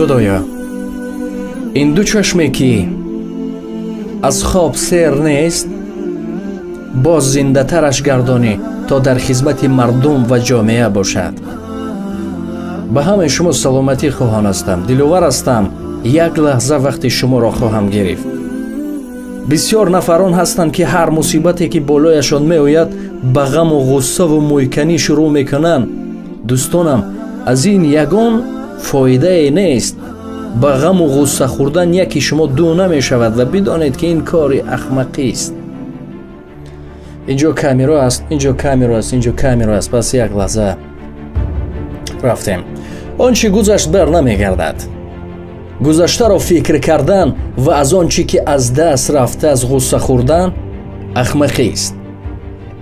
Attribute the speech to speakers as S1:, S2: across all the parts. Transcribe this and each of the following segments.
S1: Худоё, ин ду чашме ки аз хоб сер нест, боз зиндатараш гардонӣ, то дар хизмати мардум ва ҷомеа бошад. Ба ҳамаи шумо саломатӣ хоҳон ҳастам. Диловар ҳастам, як лаҳза вақти шуморо хоҳам гирифт. Бисёр нафарон ҳастанд, ки ҳар мусибате ки болояшон меояд, ба ғаму ғуссаву мӯйканӣ шурӯъ мекунанд. Дӯстонам, аз ин ягон фоидае нест. Ба ғаму ғусса хӯрдан яки шумо ду намешавад ва бидонед, ки ин кори ахмақист. Инҷо камеро аст, инҷо камеро аст, инҷо камеро аст. Пас як лаҳза рафтем. Он чӣ гузашт, бар намегардад. Гузаштаро фикр кардан ва аз он чӣ ки аз даст рафтааст ғусса хӯрдан ахмақист.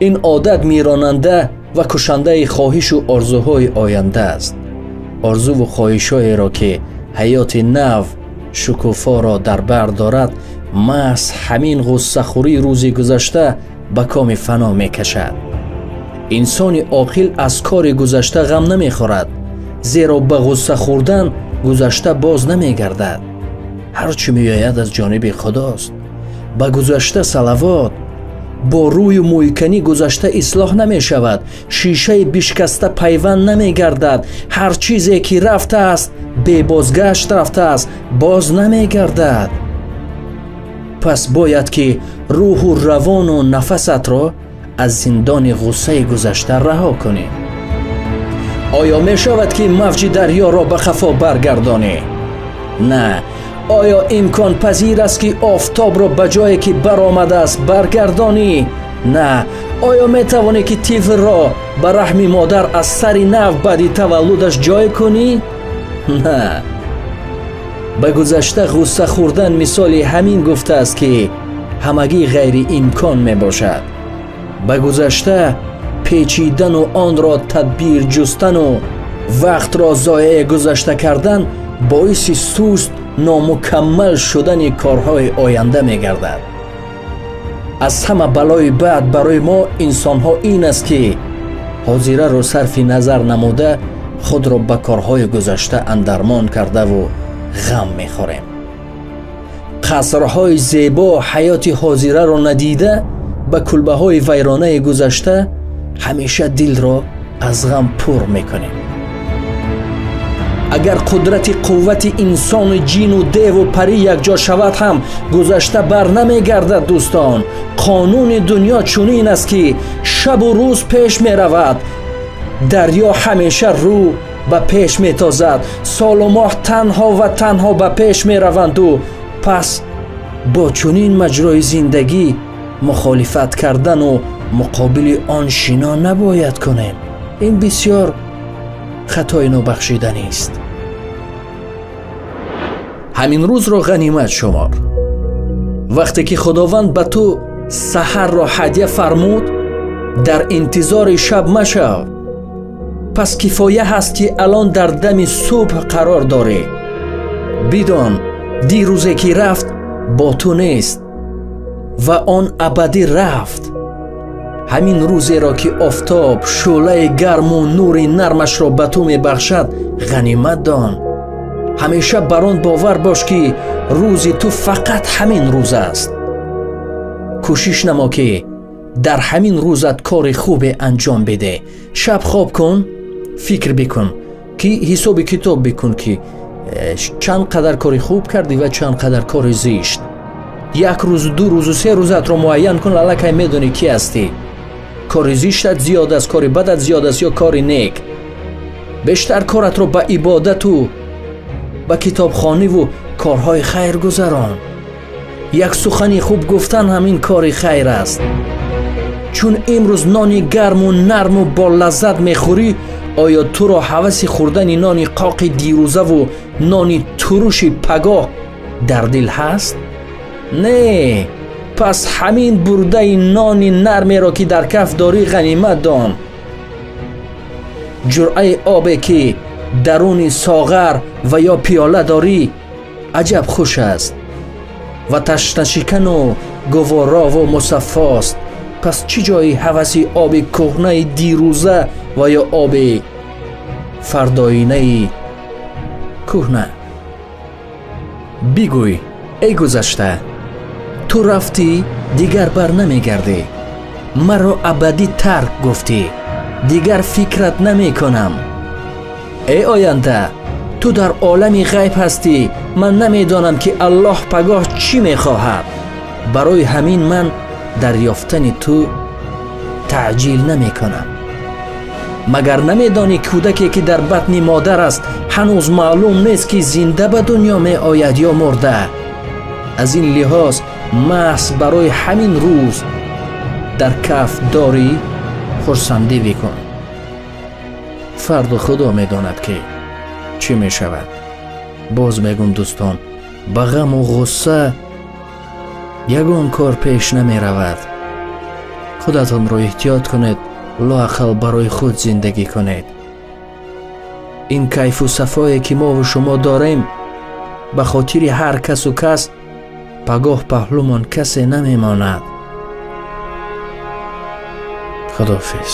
S1: Ин одат миронанда ва кушандаи хоҳишу орзуҳои оянда аст, орзуву хоҳишҳоеро, ки ҳаёти нав шукуфоро дар бар дорад. Маҳз ҳамин ғуссахӯрии рӯзи гузашта ба коми фано мекашад. Инсони оқил аз кори гузашта ғам намехӯрад, зеро ба ғусса хӯрдан гузашта боз намегардад. Ҳар чӣ меояд, аз ҷониби Худост. Ба гузашта салавот. Бо рӯю мӯйканӣ гузашта ислоҳ намешавад, шишаи бишкаста пайванд намегардад. Ҳар чизе ки рафтааст, бебозгашт рафтааст, боз намегардад. Пас бояд ки рӯҳу равону нафасатро аз зиндони ғуссаи гузашта раҳо кунӣ. Оё мешавад, ки мавҷи дарёро ба қафо баргардонӣ? На. Оё имконпазир аст, ки офтобро ба ҷое ки баромадааст баргардонӣ? На. Оё метавонӣ, ки тифлро ба раҳми модар аз сари нав баъди таваллудаш ҷой кунӣ? На. Ба гузашта ғусса хӯрдан мисоли ҳамин гуфтааст, ки ҳамагӣ ғайриимкон мебошад. Ба гузашта печидану онро тадбир ҷустану вақтро зоеъ гузашта кардан боиси суст, номукаммал шудани корҳои оянда мегардад. Аз ҳама балои бад барои мо инсонҳо ин аст, ки ҳозираро сарфи назар намуда, худро ба корҳои гузашта андармон кардаву ғам мехӯрем. Қасрҳои зебо ҳаёти ҳозираро надида, ба кулбаҳои вайронаи гузашта ҳамеша дилро аз ғам пур мекунем. Агар қудрати қуввати инсону ҷину деву парӣ якҷо шавад ҳам, гузашта бар намегардад. Дӯстон, қонуни дунё чунин аст, ки шабу рӯз пеш меравад, дарё ҳамеша рӯ ба пеш метозад, солу моҳ танҳо ва танҳо ба пеш мераванду пас бо чунин маҷрои зиндагӣ мухолифат кардану муқобили он шино набояд кунем. Ин бисёр хатои нобахшиданист. Ҳамин рӯзро ғанимат шумор. Вақте ки Худованд ба ту саҳарро ҳадя фармуд, дар интизори шаб машав. Пас кифоя ҳаст, ки алон дар дами субҳ қарор дорӣ. Бидон, дирӯзе ки рафт, бо ту нест ва он абадӣ рафт. Ҳамин рӯзеро, ки офтоб шӯълаи гарму нури нармашро ба ту мебахшад, ғанимат дон. Ҳамеша бар он бовар бош, ки рӯзи ту фақат ҳамин рӯз аст. Кӯшиш намо, ки дар ҳамин рӯзат кори хубе анҷом бидеҳ. Шаб хоб кун, фикр бикун, ки ҳисоби китоб бикун, ки чанд қадар кори хуб кардӣ ва чанд қадар кори зишт. Як рӯзу 2 рӯзу 3 рӯзатро муайян кун, аллакай медонӣ, ки ҳастӣ: кори зиштат зиёд аст, кори бадат зиёд аст ё кори нек. Бештар коратро ба ибодату ба китобхониву корҳои хайр гузарон. Як сухани хуб гуфтан ҳамин кори хайр аст. Чун имрӯз нони гарму нарму бо лаззат мехӯрӣ, оё туро ҳаваси хӯрдани нони қоқи дирӯзаву нони туруши пагоҳ дар дил ҳаст? Не. Пас ҳамин бурдаи нони нармеро, ки дар каф дорӣ, ғанимат дон. Ҷуръаи обе, ки даруни соғар ва ё пиёла дорӣ, аҷаб хуш аст ва ташнашикану гуворову мусаффост. Пас чӣ ҷои ҳаваси оби кӯҳнаи дирӯза ва ё оби фардоинаи кӯҳна? Бигӯй, эй гузашта, ту рафтӣ, дигар бар намегардӣ. Маро абадӣ тарк гуфтӣ, дигар фикрат намекунам. Эй оянда, ту дар олами ғайб ҳастӣ. Ман намедонам, ки Аллоҳ пагоҳ чӣ мехоҳад. Барои ҳамин ман дар ёфтани ту таъҷил намекунам. Магар намедонӣ, кӯдаке, ки дар батни модар аст, ҳанӯз маълум нест, ки зинда ба дунё меояд ё мурда. Аз ин лиҳоз маҳз барои ҳамин рӯз дар каф дорӣ хурсандӣ бикун. Фардо Худо медонад, ки чӣ мешавад. Боз мегум, дӯстон, ба ғаму ғусса ягон кор пеш намеравад. Худатонро эҳтиёт кунед, лоақал барои худ зиндагӣ кунед. Ин кайфу сафое, ки мову шумо дорем, ба хотири ҳар касу кас пагоҳ паҳлумон касе намемонад. Худофиз.